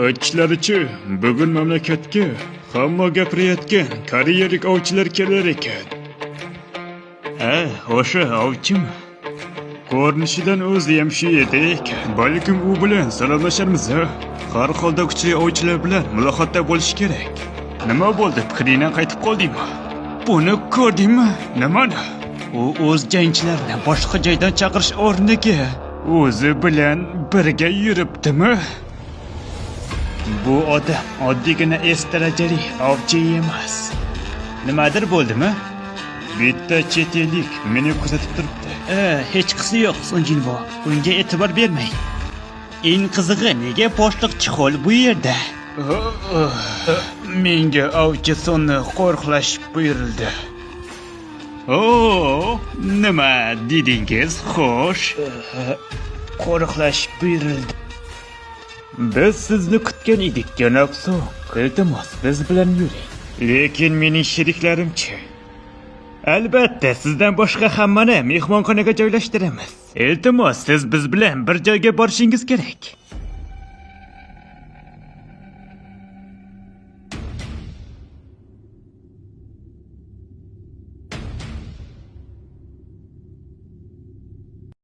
Aytishlaricha, bugun mamlakatga hamma gapirayotgan koreyalik ovchilar kelar ekan. Ha, o'sha ovchimi? Ko'rinishidan o'zi ham shu yerda ekan. Balkim u bilan salomlasharmiz, a? Har holda kuchli ovchilar bilan muloqotda bo'lish kerak. Nima bo'ldi? Fikringdan qaytib qoldingmi? Buni ko'rdingmi? Nimani? U o'z jangchilarini boshqa joydan chaqirish o'rniga o'zi bilan birga yuribdimi? Bu odam oddiygina S darajali ovchi emas. Nimadir bo'ldimi? Bitta chet ellik meni kuzatib turibdi. Hechqisi yo'q, Sonjinvo. Unga e'tibor bermang. Eng qizig'i, nega boshliq Chixol bu yerda? Menga ovchi Sonni qo'riqlash buyurildi. O, nima dedingiz? Xo'sh. Qo'riqlash buyurildi. Biz sizni kutgan edik, janob Son. Iltimos, biz bilan yuring. Lekin mening sheriklarimchi? Albatta, sizdan boshqa hammani mehmonxonaga joylashtiramiz. Iltimos, siz biz bilan bir joyga borishingiz kerak.